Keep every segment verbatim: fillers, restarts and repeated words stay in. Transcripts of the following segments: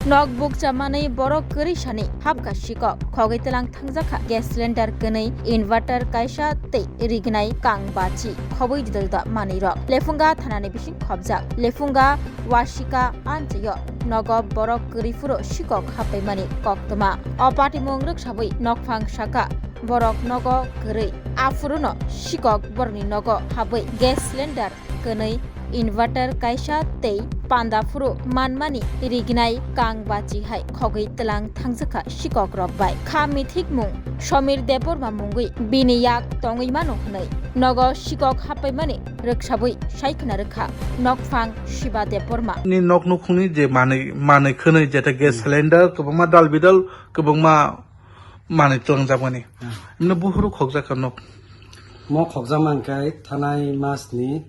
Nok bukcha manwi borok kwrwi sani hapkha sikok. Khogwi tlang thangjakha gas cylinder kwnwi, inverter kaisa tei rignai kang bachi khobwi dwdwlda manwirok. Lephunga thanani bising khobjak. Lephunga Wasika anchaio nogo borok kwrwi phuru sikok happaimani koktwma. O patimung rwksabwi nokphang saka borok nogo kwrwi. Aphuruno sikok borokni nogo habwi gas cylinder kwnwi, inverter kaisa tei panda phuru manmani rignai kang bachi hai khogwi tlang thangjakha sikok rok bai. Kha mithikmung Somir Debbarma mungwi bini yak tongwi mano hwnwi nogo sikok happaimani rwksabwi sai khna rwkha nokphang Shiba Debbarma. Ni nok nukhungni je manwi, manwi khwnwi jeta gas cylinder kwbangma dal bidal kwbangma manwi twlangjakmani. Hmm. Emno buphuru khokjak kha nok. Mo khokjakma hwnkhe thanai masni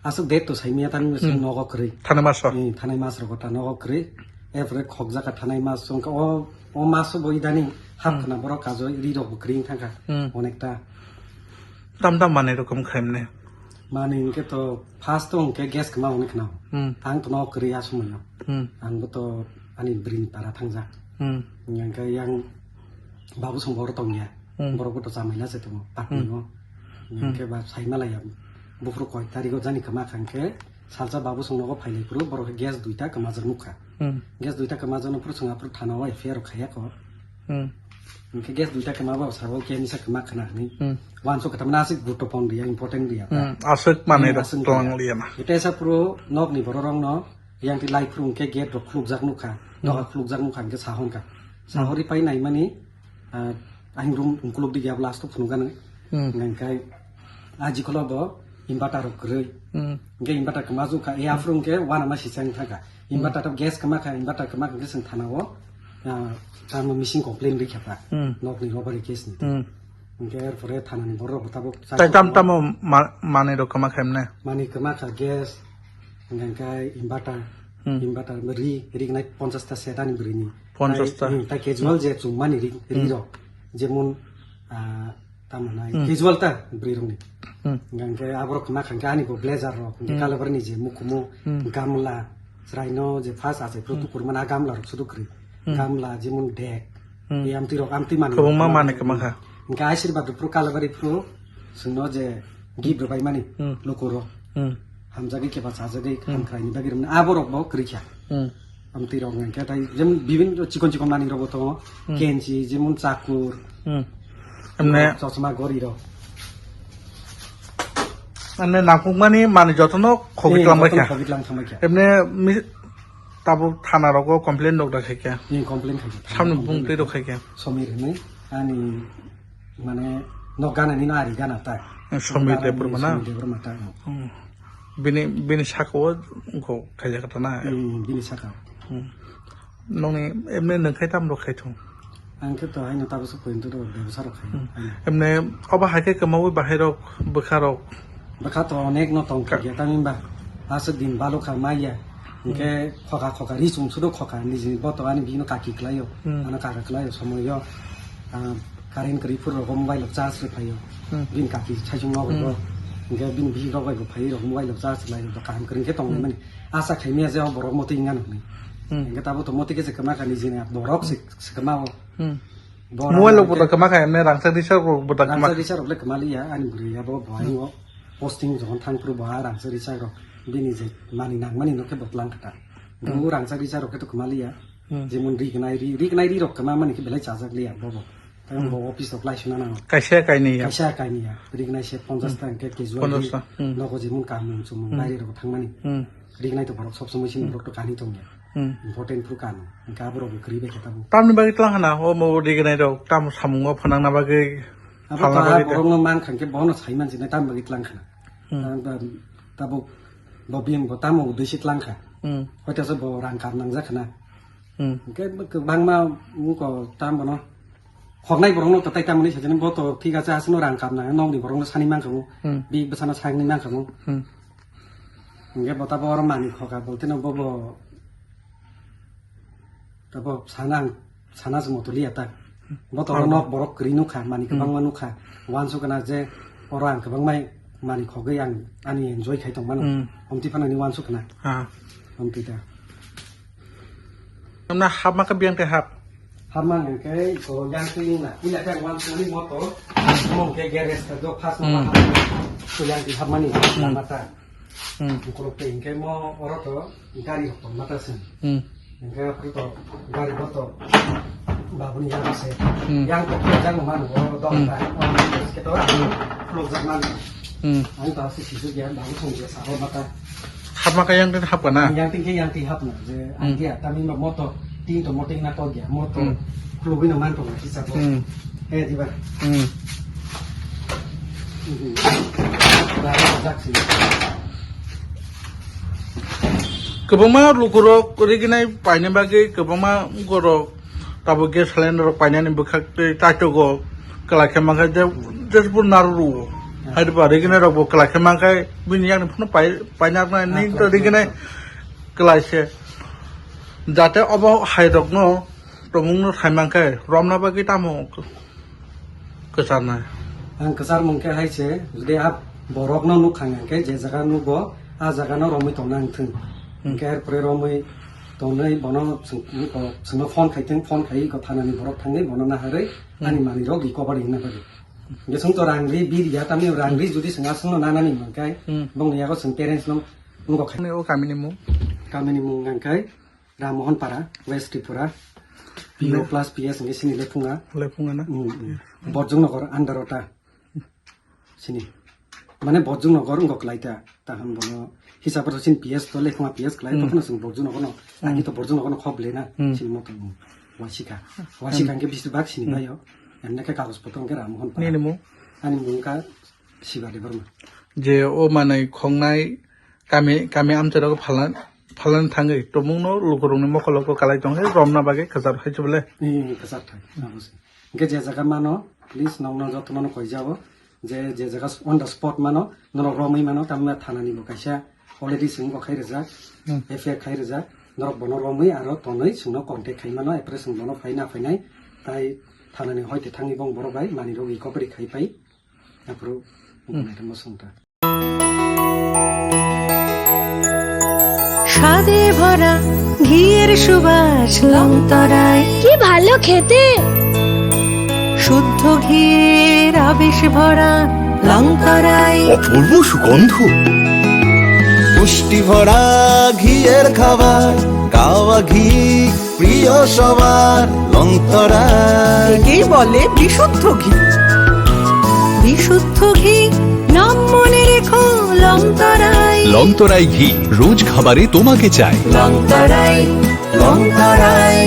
aswk date to saimanya tani Hmm. nogo kwrwi. Thanai maso? Hmm, thanai mas rogo ta nogo kwrwi. Erpore khokjak kha thanai mas wngkha o, o maso bo idani hap Hmm. khna borok kajo ri rok bo kwrwi wngkha kha Hmm. onekta. Tam tam manwi rokom khaimne. Manwi hwnkhe to first to hwnkhe gas kwma hwnwi khna. Hmm. Ang to nogo kwrwi a somoio. Hmm. Ang bo to ani bwrwini para thangjak. Hmm. Hwnkhe yang Babu song borok tongya. Hmm. Borok bo to chamaila se tongo, patni Hmm. o. Hmm. Hwnkhe ba sai malaya. Buphuru koi tarigo jani kwma kha hwnkhe salsa babu song nogo phailai phuru borok gas duita kwmajak nukha. Hmm. Gas duita kwmajak no phuru song aphuru thana o F I R rok khaiya ko. Hmm. Hwnkhe gas duita kwma bo sabo khe misa kwma khna hwnwi. Hmm. Wansuk khe tamna aswk guruttopon riya, important riya ta. Hmm. Aswk manwi Hmm, rok aswk twlang riya. Liya na. Ete sa phuru nokni borok rok no Yang ti lai phuru hwnkhe gate rok khulukjak nukha, Hmm. doga khulukjak nukha hwnkhe sahon kha. Hmm. Sahori pai naimani, ah, ahing room ungkuluk digya last o phunukgani. Hmm. Hwnkhe ajikholo bo inverter rok kwrwi. Hmm. Hwnkhe inverter kwma jukha, e aphuru hwnkhe wanama sichang thangkha. Hmm. Inverter to gas kwma kha, inverter kwma kha hwnkhe chwng thana o, ah, tamo missing complaint rikha ta. Hmm. Nokni robbery case ni. Hmm. Hwnkhe erpore thanani borok bo tabuk Tai tam chajak tamo ma-, manwi rok kwma kha himne? Mani kwma kha gas, hwnkhe inverter, Hmm. inverter ri, rignai ponchash ta set ani bwrwini. Ponchash ta? Tai, hmm, tai casual je chumani ri, ri Hmm. rok. Jemon, ah, tamo nai, Hmm. casual ta bwrwi rokni. Hmm. Hwnkhe aborok kwma kha hwnkhe ani bo blazer rok, hwnkhe Hmm. Kalabarni je mukumu, Hmm. gamla, chwraino je first achai phuru Hmm. tukur mana gamla rok sudu kwrwi. Hmm. Gamla, jemon dek, Hmm. e amtwi rok, amtwi manwi Kwbangma rok manwi kwma kha. Hwnkhe Ashirbad rok phuru Kalabari phuru chwngno je gift rwbaimani Hmm. lukurok. Hmm. Hamjagwi keba chajagwi Hmm. hamkraini bagwi rwmani aborok bo kwrwi kha. Hmm. Amtwi rok hwnkhe tai jemon bibin chikon chikon manwi rok bo tongo. Hmm. Kenchi, jemon chakur, Hmm. Emne chosma gori rok. Emne nangkukmani manwi jotono khogwi Eh, tlang bai jotono kha. Khogwi tlang thang bai kha. Emne mi-, Tabuk thana rogo complain rok da khaikha. Ni complain khaikha. Samno bung twi rok khaikha. Somir hinwi ani mane nok gana ni no ari gana ta. Somir Debbarma na? Somir Debbarma ta. Hmm. Bini, bini saka o go khaijak ta na? Hmm, bini saka. Hmm. Nokni emne nung khai tam rok khai thung? Ang khe to haino tabuk se pointo do bebsa rok khai. Hmm. Haino. Emne obo hai khe kwmaui bahai rok, bwkha rok? Bwkha to onek no tong kha, tamni ba aswk din balukha maya. Hwnkhe Hmm. Khoka khoka ri chum sudo khoka niji bo to ani bini kaki khlaio. Hmm. Ano kaka khlaio somoio, ah, current kwrwi phuru rogo mobile rok charge rwi phaio. Hmm. Bini kaki saichung nogo Hmm. Hwnkhe bini bihik rok bai bo phai rok mobile rok charge khlaio kaham kwrwi khe tong Hmm. mani. Asa khaimya je o borok motwi wngya nokni. Hmm. Hwnkhe tabuk to motwi khe se kwma kha nijini borok se, se kwma o. Hmm. Borok Mobile rok hwnkhe bo to kwma kha emne rangchak risa rok bo to kwma Rangchak kha. Risa rok le kwma liya ani bwrwi abo bo Hmm. Aino posting jokon thang phuru bo ha rangchak risa rok bini je mani nang mani no khe bo tlang kha ta. Hmm. Bo rangchak risa rok khe to kwma liya. Hmm. Jemon ri gnai ri, ri gnai ri rok kwma mani khe belai chajak liya bo bo. Tei Hmm. bo office rok lai suna nango. Kaisa kainwi ya. Kaisa kainwi ya. Ri gnai se ponchash Hmm. ta hwnkhe casual Ponchash ri ta. Hmm. Nogo jemon kamung chumung Hmm. Baire rok thangmani. Hmm. Rignai to borok sob somoi sini Hmm. Borok to kani tongya. Hmm. Important phuru kano. Hwnkhe aborok bo kwrwi bai khe tabuk. Tamni bagwi tlang hana, o mo rignai rok, tamo samungo phanangna bagwi Abo phalna to bagwi a de. Borokno man kha hwnkhe bono sai man sinai tamni bagwi tlang khana. Hmm. Tang ta-, tabuk bo bini bo tamo uddeshe tlang kha. Hmm. Hoito se bo rang kap nangjak khana. Hmm. Hwnkhe kwbangma wngkha tamo bono. Khoknai borokno to tai tamoni sajani bo to thik ache aswkno rang kap nang nokni borokno sani man kha bo. Hmm. Bi bwsano sakni man kha bo. Hmm. Hingke bo tabo oro manwi khoka, bolteno bobo tabo sana, sana se moto liya ta. Bo to oro nok borok kwrwi nukha, manwi kwbangma nukha. Wansukna je oro ang kwbangma manwi khogwi ang ani enjoy khai tongmano. Hmm. Omtwi phano ni wansukna. Ha. Omtwi ta. Namna hapma khe biyang tei hap. Hapma hwnkhe ko yang twi wngna. Puila khe ang uansukmani motor. Omo hwnkhe garage ta do first no hapma. Ko yang twi hapmani lama ta. Hmm. Bukurok tei hwnkhe mo oro to gari hokol mata se. Hmm. Hwnkhe aphuru to gari bo to babuni yang se. Hmm. Yang to khe jang mano oro do ta. Ke to close jak mano. Hmm. Ang to aswk sijak ya, babu song ya sabo mata. Hapma khe yang twi hapkha na? Yang twi khe yang twi hapna, je Hmm. ang dia, tamni ba motor, tin to motor na to dia, motor, Hmm. khulugwi no man tong na kisa bo. Hmm. Eh, diba? Hmm. Hmm. Ba, jak sini. Kwbangma lukurok riginai paina bagwi kwbangma borok Tabuk gas cylinder rok painani bwkhak tei taitogo kwlai khe mankha je, jesbo naru rwo. Hai ba riginai rokbo kwlai khe mankha bini yakni phano pai, painarnai ni to riginai kwlai se. Jate obo hai rokno tongmungno sai mankhe romna bagwi tamo kwcharnai. Ang kwcharmung khe hai se, jodi a borokno nukha hwnkhe je jaga nugo, a jagano romwi tongna wngthung. Hmm. Hwnkhe er pore romwi tongnai bono chwng, chwngno phone khai thung, phone khai iko thanani borok thangwi bono naharwi Hmm. ani manwirok recovery wngna bagwi. Hwnkhe chwng to rang ri biriya, tamni rang ri jodi chwng aswkno nanani mankhe, Hmm. bongni yago chwng parents no wngkha khai. Ani o kamini mung? Kamini mung hwnkhe Rammohon Para, West Tripura, P O Ne. Plus P S hwnkhe sini Lephunga. Lephunga na? Hmm, hmm. Borjung Nogor under ota. Sini. Mane Borjung Nogor wngkha kwlai ta. Taham bono hisab rw sini P S to Lephunga P S kwlai, Hmm. tokhno chwng Borjung Nogor no. Hmm. Ani to Borjung Nogor no khop le na. Hmm. Sini moto no. Wasikha. Wasikha Hmm. hwnkhe bisi bak sini Hmm. bayo. Emne khe kagoj potro hwnkhe Rammohon Para. Nini mung? Ani mung kha Siba Debbarma. Je o manwi khongnai kami, kami amchairok phalan, phalan thangwi tongmungno lukurokni mokolo kwlai tongkhe romna bagwi kwchar hai se bole. Hmm, kwchar thai. Abo se. Hwnkhe je jaga mano, please nokno jotono koijao. Je, je jaga on the spot mano, norok romwi mano, tamni thanani bo kaisa already chwng bo khai rijak, Hmm. F I R khai rijak, norok bono romwi aro tonwi chwngno contact khai mano, apre chwng bono phai na phainai, tai thanani hoite thangwi bong borok bai manwi rok recovery khai pai, aphuru Hmm. naitama songta. স্বাদে ভরা ঘিয়ের সুবাস লংতরায়। কি ভালো খেতে। শুদ্ধ ঘিয়ের আবেশ ভরা লংতরায়। অপূর্ব সুগন্ধ। পুষ্টি ভরা ঘিয়ের খাবার, কাওয়া ঘি প্রিয় সবার লংতরায়। একেই বলে বিশুদ্ধ ঘি। বিশুদ্ধ ঘি, নাম মনে রেখো লংতরায়। লংতরায় ঘি, রোজ খাবারে তোমাকে চাই। লংতরায়, লংতরায়।